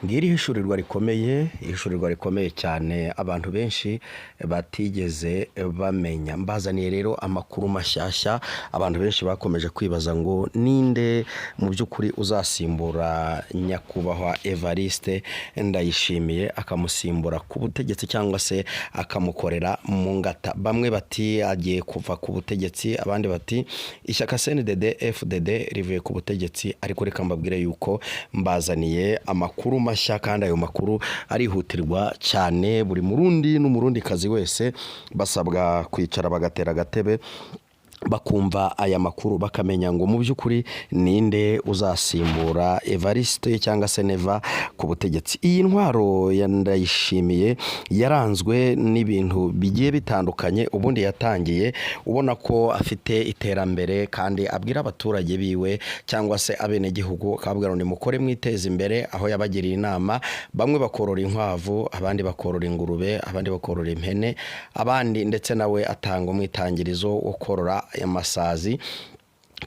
Ngiri ihishurirwa rikomeye, ihishurirwa rikomeye cyane abantu benshi batigeze bamenya. Mbazaniye rero amakuru mashyashya abantu benshi bakomeje kwibaza ngo ninde mu by'ukuri uzasimbura nyakubahwa Evariste Ndayishimiye akamusimbura ku butegetsi cyangwa se akamukorera mu ngata. Bamwe bati agiye kuva ku butegetsi, abandi bati ishyaka CNDD FDD rivuye ku butegetsi, ariko reka mbabwire yuko mbazaniye amakuru mashya kandi ayo makuru arihutirwa cyane. Buri Murundi n'Umurundikazi wese basabwa kwicara bagatera agatebe bakumva aya makuru, bakamenya ngo mu by'ukuri ninde uzasimbura Evariste cyangwa se Neva ku butegetsi. Iyi ntwaro ya Ndayishimiye yaranzwe n'ibintu bigiye bitandukanye. Ubundi yatangiye ubona ko afite iterambere kandi abwira abaturage biwe cyangwa se abenegihugu, akababwira ngo nimukore mwiteze imbere, aho yabagiriye inama, bamwe bakorora inkwavu, abandi bakorora ingurube, abandi bakorora impene, abandi ndetse nawe atanga umwitangirizo wo korora amasazi,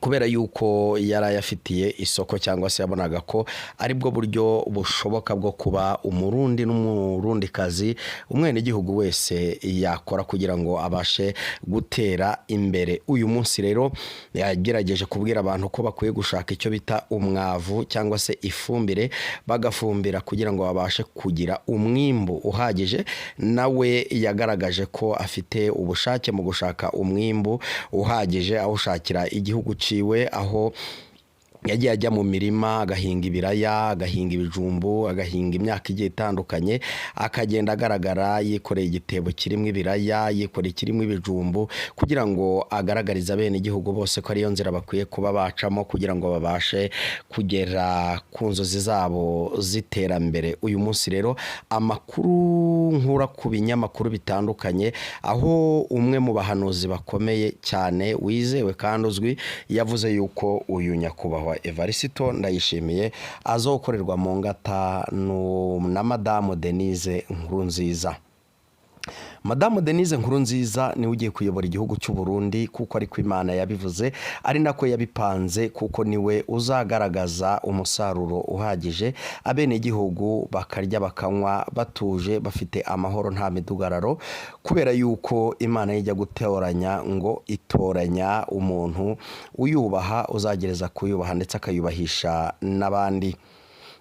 kubera yuko yari ayafitiye isoko cyangwa se yabonaga ko aribwo buryo bushoboka bwo kuba Umurundi n'Umurundikazi, umwenegihugu wese yakora kugira ngo abashe gutera imbere. Uyu munsi rero yagerageje kubwira abantu ko bakwiye gushaka icyo bita umwavu cyangwa se ifumbire, bagafumbira kugira ngo babashe kugira umwimbu uhagije. Nawe yagaragaje ko afite ubushake mu gushaka umwimbu uhagije, awushakira igihugu ciwe, aho yagiye ajya mu mirima agahinga ibiraya, agahinga ibijumbu, agahinga imyaka igiye itandukanye, akagenda agaragara yikoreye igitebo kirimo ibiraya, yikoreye ikirimo ibijumbu, kugira ngo agaragarize abenegihugu bose ko ariyo nzira bakwiye kuba bacamo kugira ngo babashe kugera ku nzozi zabo z'iterambere. Uyu munsi rero amakuru nkura ku binyamakuru bitandukanye, aho umwe mu bahanuzi bakomeye cyane wizewe kandi uzwi yavuze yuko uyu nyakubahwa Evariste Ndayishimiye azokorerwa mu ngata na Madamu Denise Nkurunziza. Madamu Denise Nkurunziza niwe ugiye kuyobora igihugu cy'u Burundi, kuko ariko Imana yabivuze, ari nako yabipanze, kuko niwe uzagaragaza umusaruro uhagije, abenegihugu bakarya bakanywa batuje, bafite amahoro, nta midugararo, kubera yuko Imana ijya gutoranya ngo itoranya umuntu uyubaha, uzagereza kuyubaha ndetse akayubahisha n'abandi.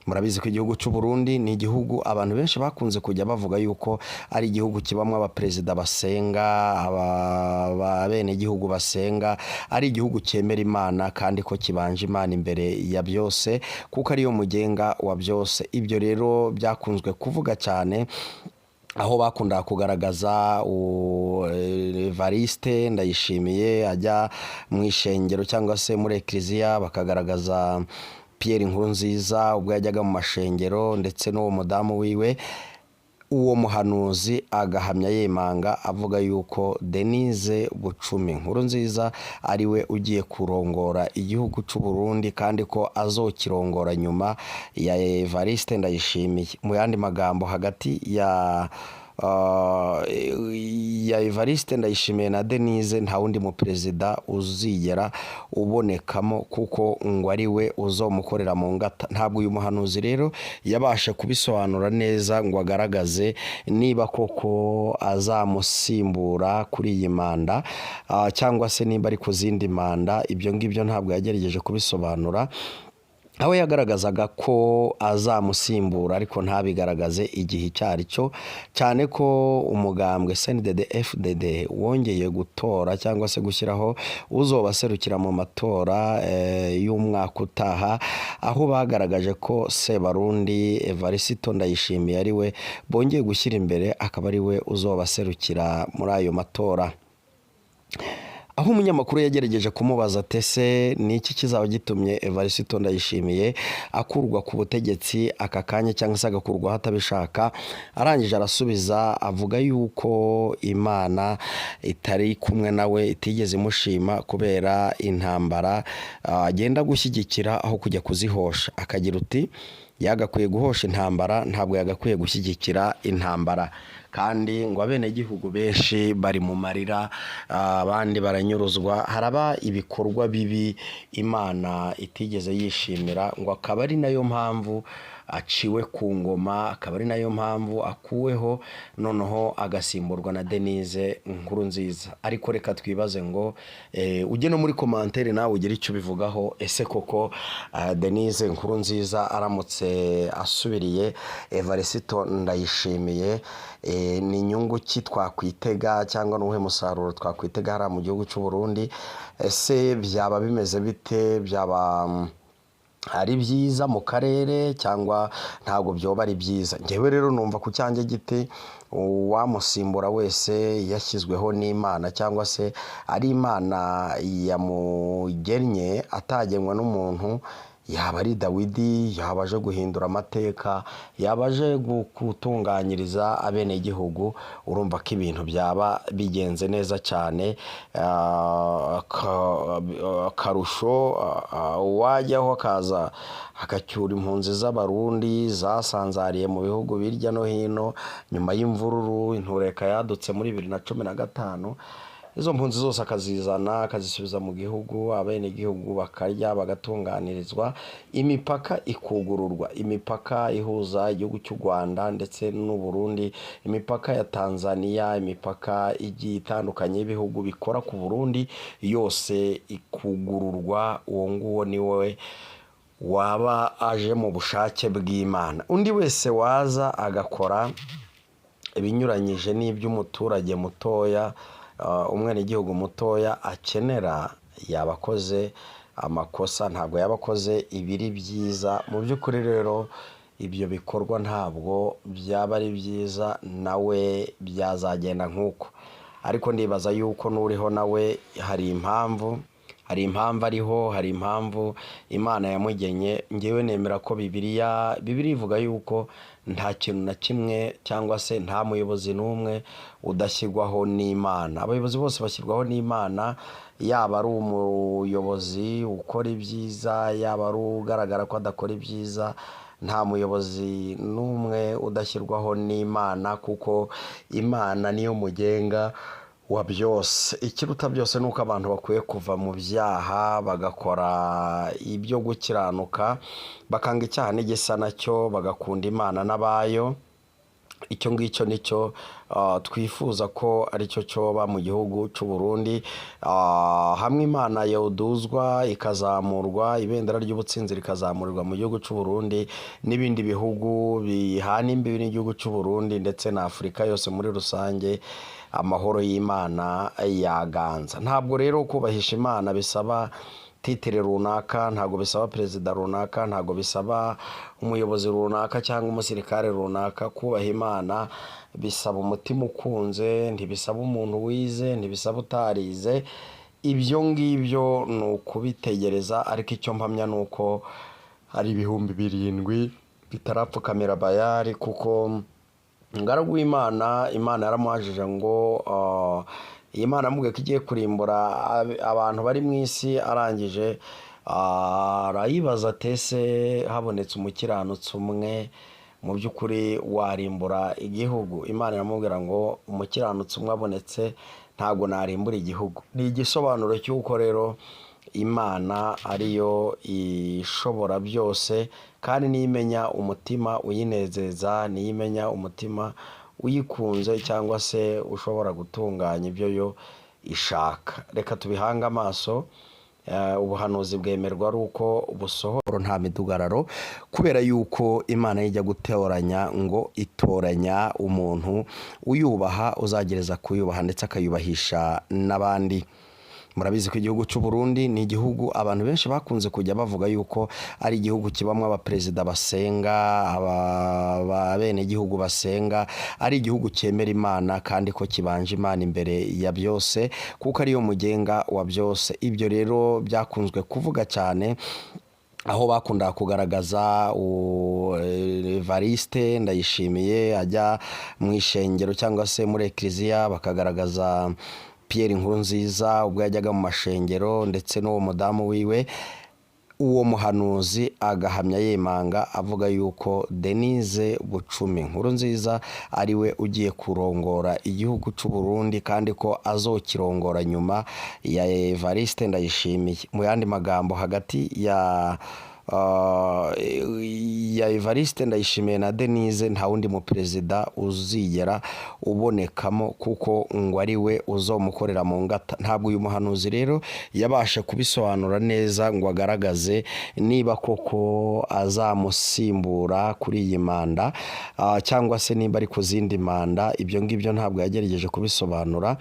Murabizi ko igihugu cy'u Burundi ni igihugu abantu benshi bakunze kujya bavuga yuko ari igihugu kibamo abaperezida basenga, abenegihugu basenga, ari igihugu cyemera Imana kandi ko kibanje Imana imbere ya byose, kuko ariyo mugenga wa byose. Ibyo rero byakunzwe kuvuga cyane, aho bakundaga kugaragaza Evariste Ndayishimiye ajya mu ishengero cyangwa se muri ekiliziya, bakagaragaza Pierre Nkurunziza ubwo yajyaga mu mashengero ndetse n'uwo mudamu wiwe. Uwo muhanuzi agahamya yemanga avuga yuko Denise Bucumi Nkurunziza ari we ugiye kurongora igihugu cy'u Burundi, kandi ko azokirongora nyuma ya Evariste Ndayishimiye. Mu yandi magambo, hagati ya Evariste Ndayishimiye na Denise nta wundi muperezida uzigera ubonekamo, kuko ngo ari we uzomukorera mu ngata. Ntabwo uyu muhanuzi rero yabasha kubisobanura neza ngo agaragaze niba koko azamusimbura kuri iyi manda cyangwa se nimba ari ku zindi manda. Ibyo ngibyo ntabwo yagerageje kubisobanura, aho yagaragazaga ko azamusimbura ariko ntabigaragaze igihe icyo ari cyo, cyane ko umugambwe CNDD FDD wongeye gutora cyangwa se gushyiraho uzobaserukira mu matora y'umwaka utaha, aho bagaragaje ko Sebarundi Evariste Ndayishimiye ari we bongeye gushyira imbere, akaba ari we uzobaserukira muri ayo matora. Aho umunyamakuru yagerageje kumubaza ati: "Ese ni iki kizaba gitumye Evariste Ndayishimiye akurwa ku butegetsi aka kanya cyangwa se agakurwaho atabishaka?" Arangije arasubiza avuga yuko Imana itari kumwe nawe, itigeze imushima kubera intambara agenda gushyigikira aho kujya kuzihosha. Akagira uti: "Yagakwiye guhosha intambara, ntabwo yagakwiye gushyigikira intambara." Kandi ngo abenegihugu benshi bari mu marira, abandi baranyuruzwa, haraba ibikorwa bibi Imana itigeze yishimira, ngo akaba ari nayo mpamvu aciwe ku ngoma, akaba ari nayo mpamvu akuweho, noneho agasimburwa na Denise Nkurunziza. Ariko reka twibaze ngo ujye no muri commentaire nawe ugire icyo ubivugaho. Ese koko Denise Nkurunziza aramutse asubiriye Evariste Ndayishimiye, ni inyungu ki twakwitega, cyangwa ni uwuhe musaruro twakwitega hariya mu gihugu cy'u Burundi? Ese byaba bimeze bite? Byaba ari byiza mu karere cyangwa ntabwo byoba ari byiza? Ngewe rero numva ku cyanjye giti, uwamusimbura wese yashyizweho n'Imana, cyangwa se ari Imana yamugennye atagenwa n'umuntu, yaba ari Dawidi, yaba aje guhindura amateka, yaba aje gutunganyiriza abenegihugu, urumva ko ibintu byaba bigenze neza cyane. Akarusho wajyaho akaza agacyura impunzi z'Abarundi zasanzariye mu bihugu hirya no hino nyuma y'imvururu intureka yadutse muri 2015, izo mpunzi zose akazizana akazisubiza mu gihugu, abenegihugu bakarya bagatunganirizwa, imipaka ikugururwa, imipaka ihuza igihugu cy'u Rwanda ndetse n'u Burundi, imipaka ya Tanzania, imipaka igiye itandukanye y'ibihugu bikora ku Burundi yose ikugururwa. Uwo nguwo ni we waba aje mu bushake bw'Imana. Undi wese waza agakora ibinyuranyije n'iby'umuturage mutoya, umwenegihugu mutoya akenera, yaba akoze amakosa, ntabwo yaba akoze ibiri byiza. Mu by'ukuri rero ibyo bikorwa ntabwo byaba ari byiza, nawe byazagenda nk'uko. Ariko ndibaza yuko n'uriho nawe hari impamvu ariho, hari impamvu Imana yamugenye. Ngewe nemera ko Bibiliya ivuga yuko nta kintu na kimwe, cyangwa se nta muyobozi n'umwe udashyirwaho n'Imana. Abayobozi bose bashyirwaho n'Imana, yaba ari umuyobozi ukora ibyiza, yaba ari ugaragara ko adakora ibyiza, nta muyobozi n'umwe udashyirwaho n'Imana, kuko Imana niyo mugenga wa byose. Ikiruta byose ni uko abantu bakwiye kuva mu byaha, bagakora ibyo gukiranuka, bakanga icyaha n'igisa nacyo, bagakunda Imana n'abayo. Icyo ngicyo nicyo twifuza ko aricyo cyoba mu gihugu cy'u Burundi. Hamwe Imana yoduzwa ikazamurwa, ibendera ry'ubutsinzi rikazamurirwa mu gihugu cy'u Burundi n'ibindi bihugu bihana imbibi n'igihugu cy'u Burundi, ndetse na Afurika yose muri rusange, amahoro y'Imana yaganza. Ntabwo rero kubahisha Imana bisaba titre runaka, ntabwo bisaba perezida runaka, ntabwo bisaba umuyobozi runaka cyangwa umusirikare runaka. Kubaha Imana bisaba umutima ukunze, ntibisaba umuntu wize, ntibisaba utarize. Ibyo ngibyo ni ukubitegereza, ariko icyo mpamya ni uko hari 7000 bitarapfukamira Bayari, kuko ingaragu w'Imana, Imana yaramuhajije ngo iyi Mana yamubwiye ko igiye kurimbura abantu bari mu isi. Arangije arayibaza ati: "Ese habonetse umukiranutsi umwe, mu by'ukuri warimbura igihugu?" Imana iramubwira ngo: "Umukiranutsi umwe abonetse ntabwo narimbura igihugu." Ni igisobanuro cy'uko rero Imana ariyo ishobora byose, kandi niyo imenya umutima uyinezeza, niyo imenya umutima uyikunze, cyangwa se ushobora gutunganya ibyo yo ishaka. Reka tubihange amaso. Ubuhanuzi bwemerwa ari uko busohora, nta midugararo, kubera yuko Imana ijya gutoranya ngo itoranya umuntu uyubaha, uzagereza kuyubaha ndetse akayubahisha n'abandi. Murabizi ko igihugu cy'u Burundi ni igihugu abantu benshi bakunze kujya bavuga yuko ari igihugu kibamo abaperezida basenga, abenegihugu basenga, ari igihugu cyemera Imana, kandi ko kibanje Imana imbere ya byose, kuko ariyo mugenga wa byose. Ibyo rero byakunzwe kuvuga cyane aho bakundaga kugaragaza Evariste Ndayishimiye ajya mu ishengero cyangwa se muri ekiliziya, bakagaragaza Pierre Nkurunziza ubwo yajyaga mu mashengero, ndetse n'uwo mudamu wiwe. Uwo muhanuzi agahamya yemanga avuga yuko Denise Bucumi Nkurunziza ari we ugiye kurongora igihugu cy'u Burundi, kandi ko azokirongora nyuma ya Evariste Ndayishimiye. Mu yandi magambo, hagati ya ya Evariste Ndayishimiye na Denise nta wundi muperezida uzigera ubonekamo, kuko ngo ari we uzomukorera mu ngata. Ntabwo uyu muhanuzi rero yabasha kubisobanura neza ngo agaragaze niba koko azamusimbura kuri iyi manda, cyangwa se nimba ari ku zindi manda. Ibyo ngibyo ntabwo yagerageje kubisobanura,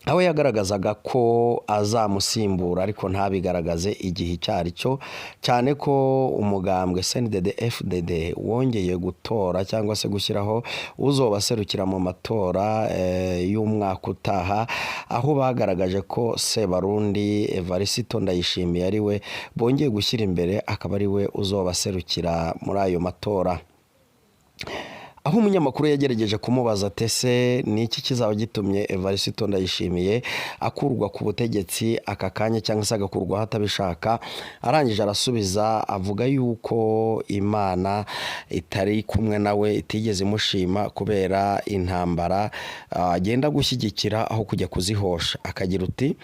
aho yagaragazaga ko azamusimbura ariko ntabigaragaze igihe icyo ari cyo, cyane ko umugambwe CNDD FDD wongeye gutora cyangwa se gushyiraho uzobaserukira mu matora y'umwaka utaha, aho bagaragaje ko Sebarundi Evariste Ndayishimiye ari we bongeye gushyira imbere, akaba ari we uzobaserukira muri ayo matora. Aho umunyamakuru yagerageje kumubaza ati: "Ese ni iki kizaba gitumye Evariste Ndayishimiye akurwa ku butegetsi aka kanya cyangwa se agakurwaho atabishaka?" Arangije arasubiza avuga yuko Imana itari kumwe nawe, itigeze imushima kubera intambara agenda gushyigikira aho kujya kuzihosha. Akagira uti: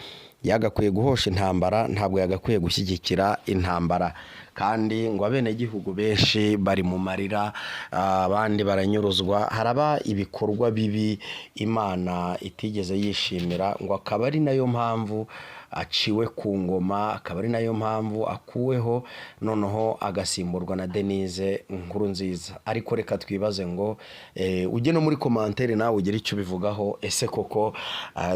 "Yagakwiye guhosha intambara, ntabwo yagakwiye gushyigikira intambara." Kandi ngo abenegihugu benshi bari mu marira, abandi baranyuruzwa, haraba ibikorwa bibi Imana itigeze yishimira, ngo akaba ari nayo mpamvu aciwe ku ngoma, akaba ari nayo mpamvu akuweho, noneho agasimburwa na Denise Nkurunziza. Ariko reka twibaze ngo ujye no muri commentaire nawe ugire icyo ubivugaho. Ese koko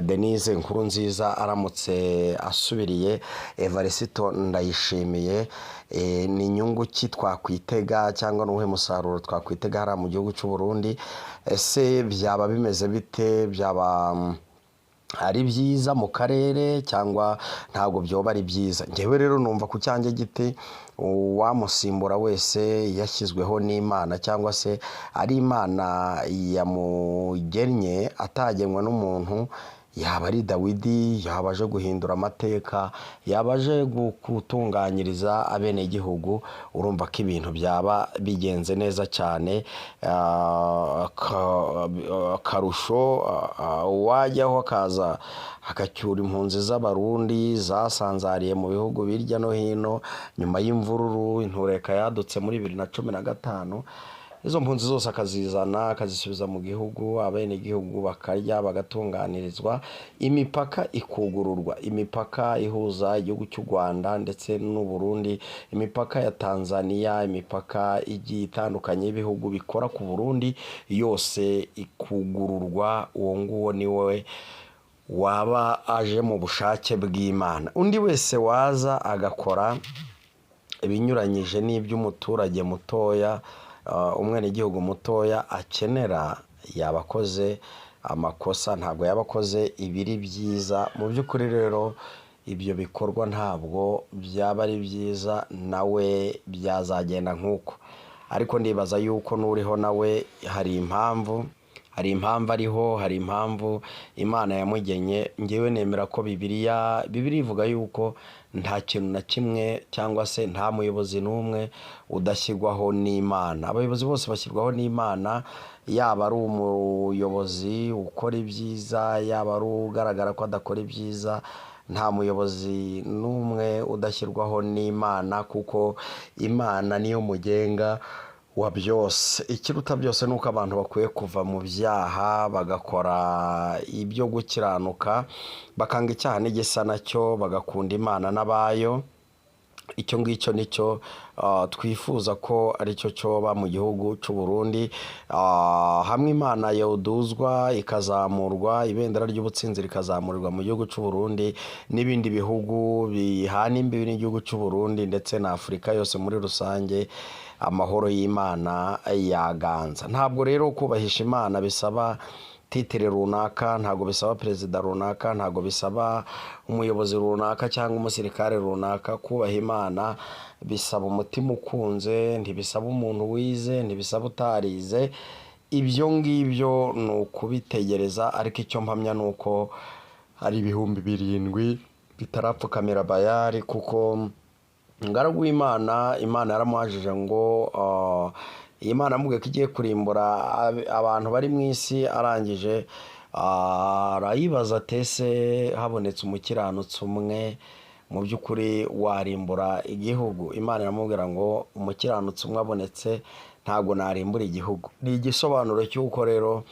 Denise Nkurunziza aramutse asubiriye Evariste Ndayishimiye, ni inyungu ki twakwitega, cyangwa ni uwuhe musaruro twakwitega hariya mu gihugu cy'u Burundi? Ese byaba bimeze bite? Byaba ari byiza mu karere cyangwa ntabwo byoba ari byiza? Ngewe rero numva ku cyanjye giti uwamusimbura wese yashyizweho n'Imana, cyangwa se ari Imana yamugennye atagenwa n'umuntu, yaba ari Dawidi, yaba aje guhindura amateka, yaba aje gutunganyiriza abenegihugu, urumva ko ibintu byaba bigenze neza cyane. Akarusho wajyaho akaza agacyura impunzi z'Abarundi zasanzariye mu bihugu hirya no hino nyuma y'imvururu intureka yadutse muri 2015, izo mpunzi zose akazizana akazisubiza mu gihugu, abenegihugu bakarya bagatunganirizwa, imipaka ikugururwa, imipaka ihuza igihugu cy'u Rwanda ndetse n'u Burundi, imipaka ya Tanzania, imipaka igiye itandukanye y'ibihugu bikora ku Burundi yose ikugururwa, uwo nguwo ni we waba aje mu bushake bw'Imana. Undi wese waza agakora ibinyuranyije n'iby'umuturage mutoya, umwenegihugu mutoya akenera, yaba akoze amakosa, ntabwo yaba akoze ibiri byiza. Mu by'ukuri rero ibyo bikorwa ntabwo byaba ari byiza, nawe byazagenda nk'uko. Ariko ndibaza yuko n'uriho nawe hari impamvu ariho, hari impamvu Imana yamugenye. Ngewe nemera ko Bibiliya ivuga yuko nta kintu na kimwe cyangwa se nta muyobozi n'umwe udashyirwaho n'Imana. Abayobozi bose bashyirwaho n'Imana, yaba ari umuyobozi ukora ibyiza, yaba ari ugaragara ko adakora ibyiza, nta muyobozi n'umwe udashyirwaho n'Imana, kuko Imana niyo mugenga wa byose. Ikiruta byose ni uko abantu bakwiye kuva mu byaha, bagakora ibyo gukiranuka, bakanga icyaha n'igisa nacyo, bagakunda Imana n'abayo. Icyo ngicyo nicyo twifuza ko aricyo cyoba mu gihugu cy'u Burundi. Hamwe Imana yoduzwa ikazamurwa, ibendera ry'ubutsinzi rikazamurirwa mu gihugu cy'u Burundi n'ibindi bihugu bihana imbibi n'igihugu cy'u Burundi ndetse na Afurika yose muri rusange, amahoro y'Imana yaganza. Ntabwo rero kubahisha Imana bisaba titre runaka, ntabwo bisaba perezida runaka, ntabwo bisaba umuyobozi runaka cyangwa umusirikare runaka. Kubaha Imana bisaba umutima ukunze, ntibisaba umuntu wize, ntibisaba utarize. Ibyo ngibyo ni ukubitegereza, ariko icyo mpamya ni uko hari 7000 bitarapfukamira Bayari, kuko umugaragu w'Imana, Imana yaramuhajije ngo Imana amubwiye ko igiye kurimbura abantu bari mu isi, arangije arayibaza ati: "Ese habonetse umukiranutsi umwe Mu by'ukuri warimbura igihugu? Imana iramubwira ngo umukiranutsi umwe abonetse ntabwo narimbura igihugu. Ni igisobanuro cy'uko rero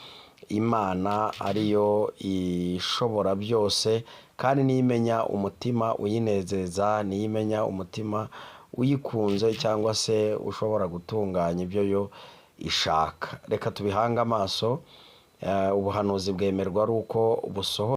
Imana ariyo ishobora byose, kandi niyo imenya umutima uyinezeza, niyo imenya umutima uyikunze cyangwa se ushobora gutunganya ibyo yo ishaka. Reka tubihange amaso. Ubuhanuzi bwemerwa ari uko busohoye.